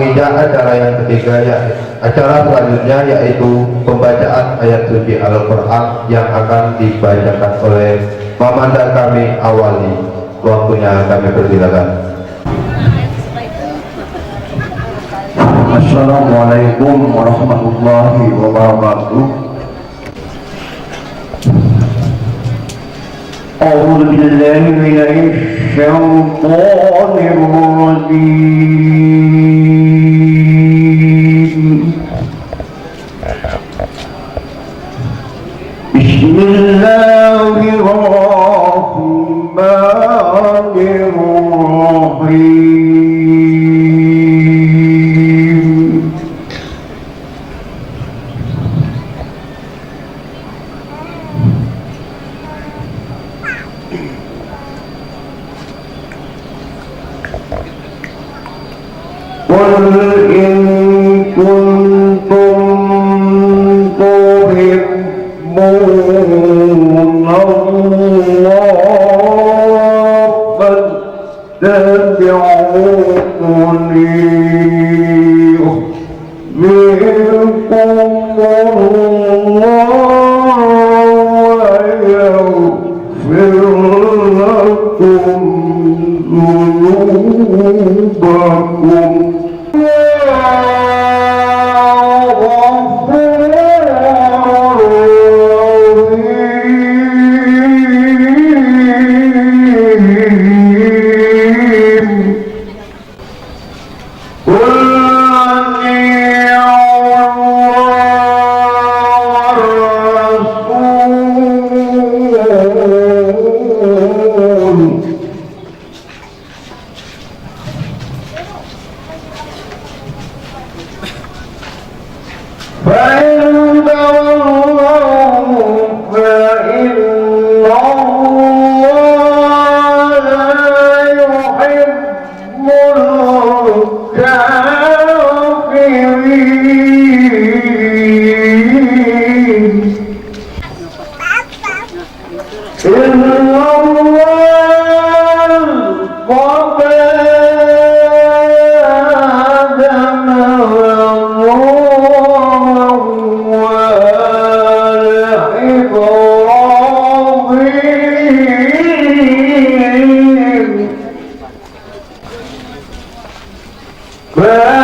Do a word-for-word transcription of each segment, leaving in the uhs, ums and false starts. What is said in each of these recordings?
Tidak, acara yang ketiga, ya, acara selanjutnya yaitu pembacaan ayat suci Al-Quran yang akan dibacakan oleh Mamanda kami Awali. Waktunya kami persilakan. Assalamualaikum warahmatullahi wabarakatuh. أعوذ بالله من الشيطان الرجيم. بسم الله الرحمن الرحيم. قل إن كنتم تحبون الله فاتبعوني يحببكم الله ويغفر لكم ذنوبكم. قل أطيعوا الله والرسول، فإن تولوا فإن الله لا يحب الكافرين. إن الله اصطفى آدم ونوحا وآل إبراهيم. فلا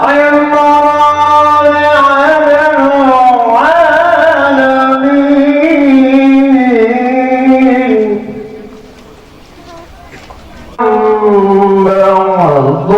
عبرة لعلى العالمين. بعض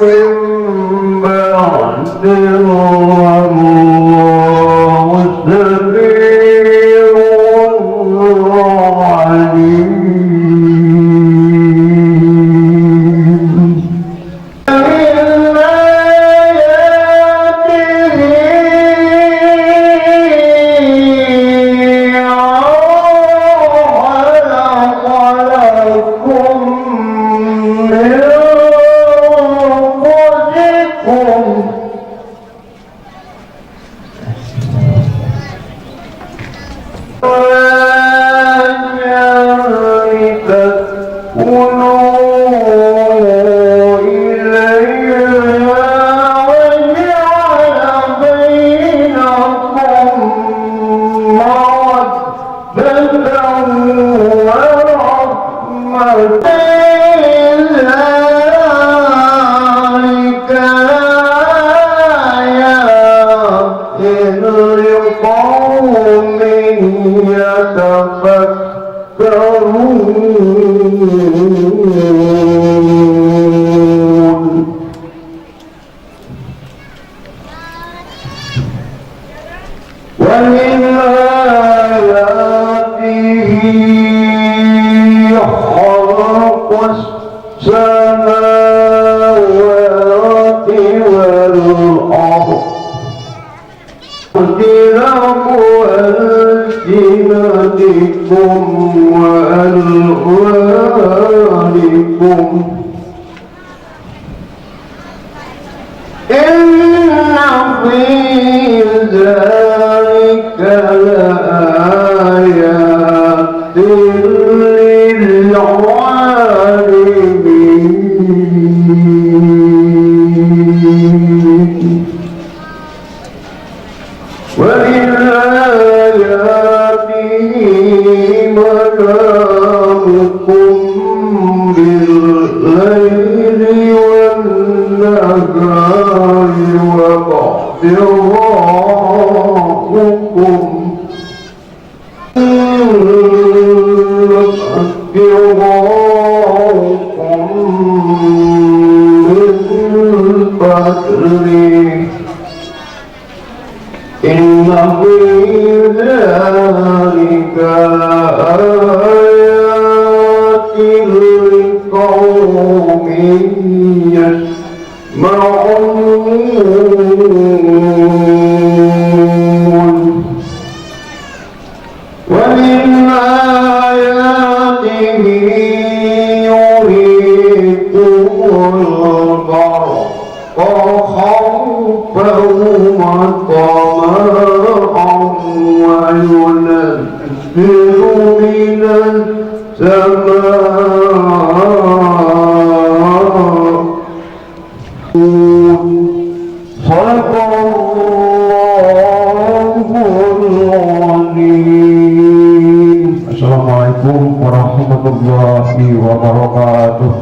من بعض والله سميع عليم. ومن آياته أن خلق لكم من أنفسكم أزواجا لتسكنوا إليها وجعل بينكم مودة ورحمة. ذلك آيات لقوم يتفكرون. ومن آياته خلق السماوات والأرض واختلاف ألسنتكم وألوانكم إن في ذلك لآيات ومن آياته منامكم بالليل والنهار وابتغاؤكم، وابتغاؤكم من فضله، إن في ذلك لآيات لقوم يسمعون. ومن آياته يريكم البرق خوفا وطمعا وينزل من السماء. صدق الله العظيم. السلام عليكم ورحمة الله وبركاته.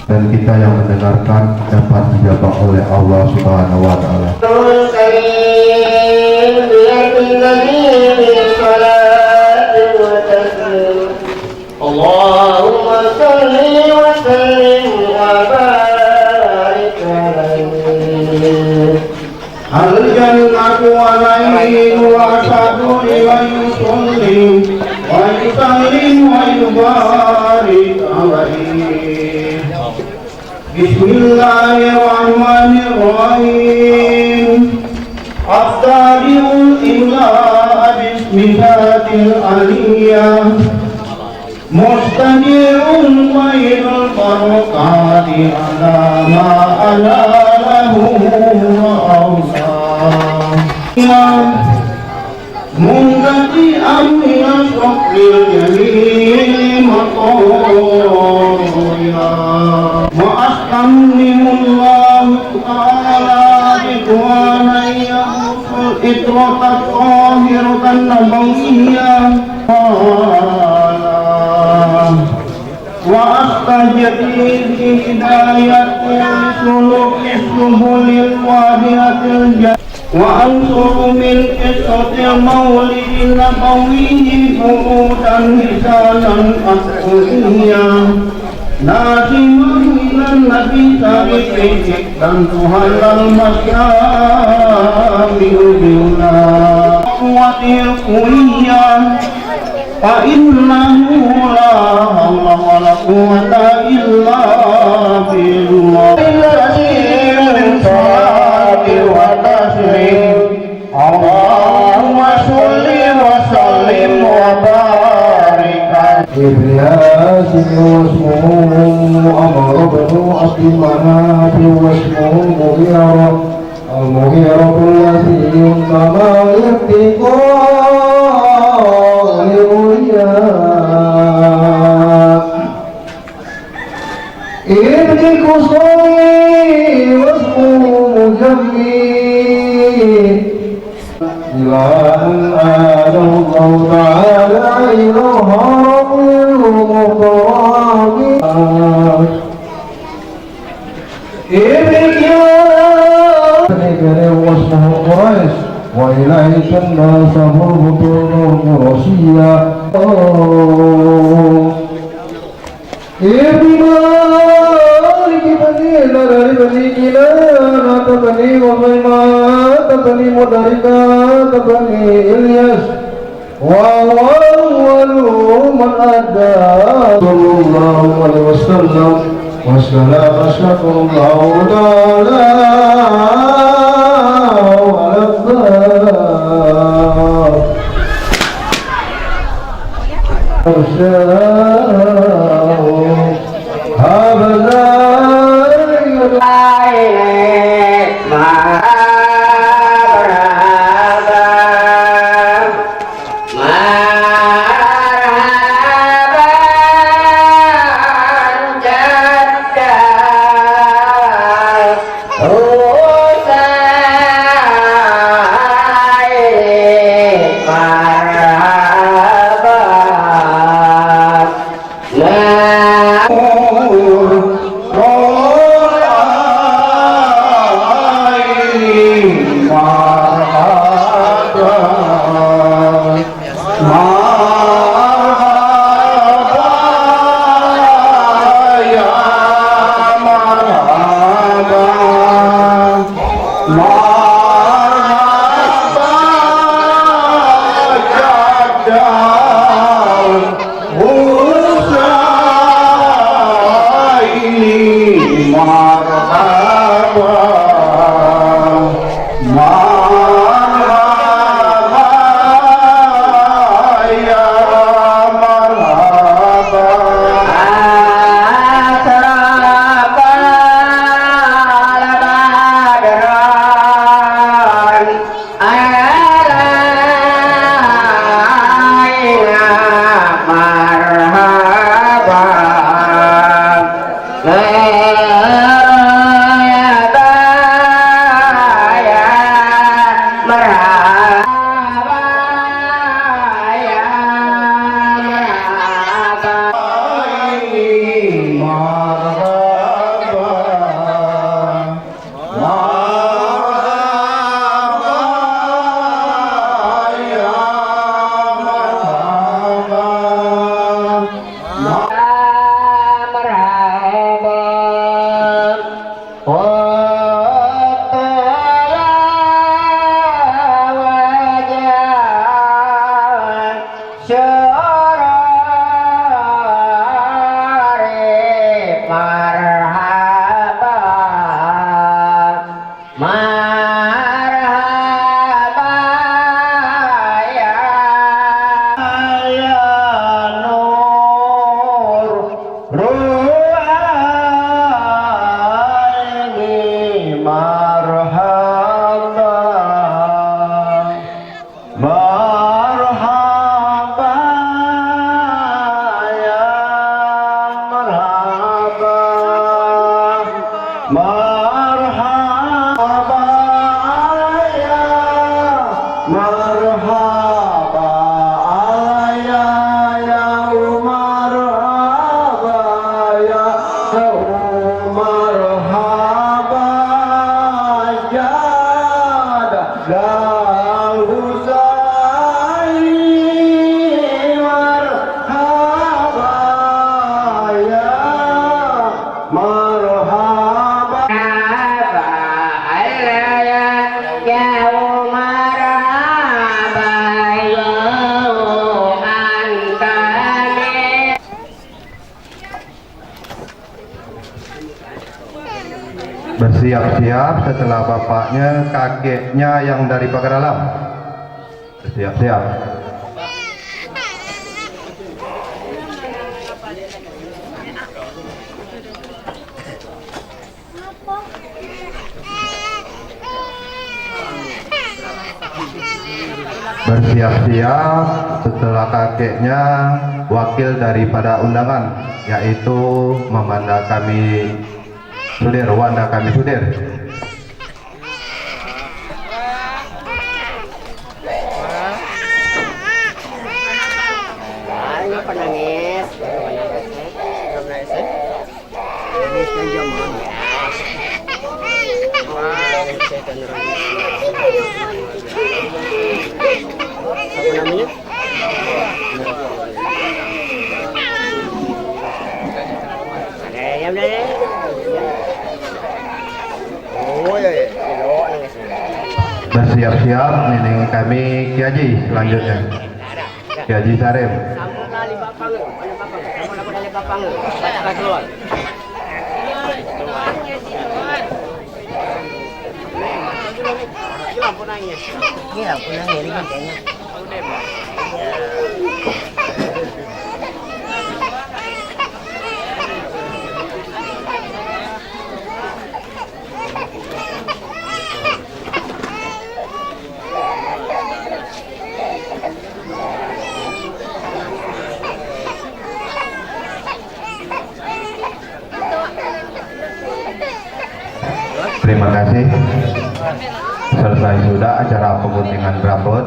Dan kita yang mendengarkan dapat dijabah oleh Allah Subhanahu wa Ta'ala. اللهم صل وسلم وبارك عليه. الجنة ونعيم وسعد لمن يصلي ويسلم ويبارك عليه. بسم الله الرحمن الرحيم. أبتدئ الإملاء باسم ذات العلية. مستدير فيض البركات على ما أناله وأولاه. منقطعا من الشكر الجليل مطاياه. وأستمنه الله تعالى رضوانا يبث العطر الطاهر النبوي. وأستجدد هدايته لسلوك السبل الوادية الجنة. وأنشر من قصة المولد النبوي بيوتا حصانا أسطورية ناسبة إلى النبي الشريف حقا تهلل المشامخ بها. قوة القوية. فإنه لا حول ولا قوة إلا بالله. الكثير من صلاة وتسليم. اللهم صل وسلم وبارك على ابن هاشم واسمه عمرو بن عبد مناف واسمه مغيرة. المغيرة الذي يسمى ابتغاء الرياء. ابن قصي واسمه مجمي. إلى أن عاد الله تعالى إلى الهرم المحترم. Ibni Kiyas. Ibni Kiyas واسمه قريش. وإليه تنسب البطون القرشية. Ibni Malik بني نضر بني كنانة بني خزيمة بني مدركة بني إلياس. وهو أول من أدى. صلى الله عليه وسلم. والصلاة والسلام على الأبرار. هذا مرحبا جدا. Marhaba, Jadal Husaini, marhaba. Marhaba, ya marhaba. Asyraqal badru alaina, marhaba. Marhaba, ya marhaba, ya marhaba. Marhaba, marhaba, ya marhaba. Marhaba. Wa tala wajah syururi, marhaba. Marhaba, ya, ya nur ruhaini, marhaba. Marhaba, ya marhaba. Marhaba, ya marhaba. Ya, ya marhaba, ya marhaba. Ya da Dal Husaini, marhaba, ya marhaba. Marhaba, Allah, ya, ya marhaba, ya anta. Bersiap-siap, setelah bapaknya, kakeknya yang dari Pagar Alam. Bersiap-siap. Bersiap-siap, setelah kakeknya, wakil daripada undangan, yaitu Mamanda kami Sudir, Wanda kami Sudir. Ini penangis. Apa namanya? Ada yang ada. Oh, ya, ya. Bersiap-siap, ini kami Kiai Haji selanjutnya. Kiai Haji Sarim. Terima kasih. Selesai sudah acara pengguntingan rambut.